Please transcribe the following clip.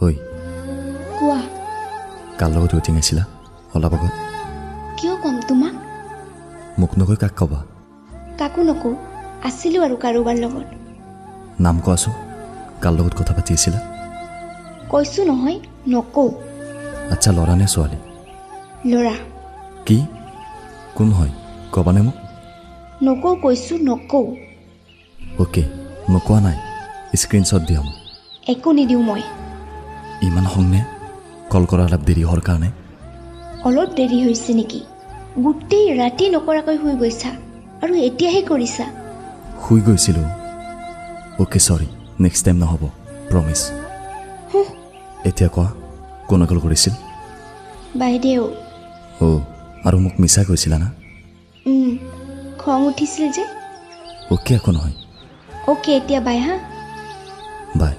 ঐ। কোৱা। কাৰ লগত ৱেটিং আছিলা অলপ আগত? কিয় ক'ম তোমাক? মোক নকৈ কাক ক'বা? কাকো নকওঁ, আছিলোঁ আৰু কাৰোবাৰ লগত। নাম কোৱাচোন, কাৰ লগত কথা পাতি আছিলা? কৈছোঁ নহয়, নকওঁ। আচ্ছা, ল'ৰা নে ছোৱালী? ল'ৰা। কি? কোন হয়, ক'বানে মোক? নকওঁ কৈছোঁ, নকওঁ। অ'কে, নোকোৱা নাই, স্ক্ৰীনশ্বট দিয়া মোক। একো নিদিওঁ মই। ইমান খং নে, কল কৰা অলপ দেৰি হোৱাৰ কাৰণে? অলপ দেৰি হৈছে নেকি? গোটেই ৰাতি নকৰাকৈ শুই গৈছা আৰু এতিয়াহে কৰিছা। শুই গৈছিলোঁ। অ'কে, চৰি, নেক্সট টাইম নহ'ব, প্ৰমিছ। হুহ। এতিয়া কোৱা, কোনে কল কৰিছিল? বাইদেউ। অ' আৰু মোক মিছা কৈছিলা না? খং উঠিছিল যে। অ'কে, একো নহয়। অ'কে, এতিয়া বাই হা। বাই।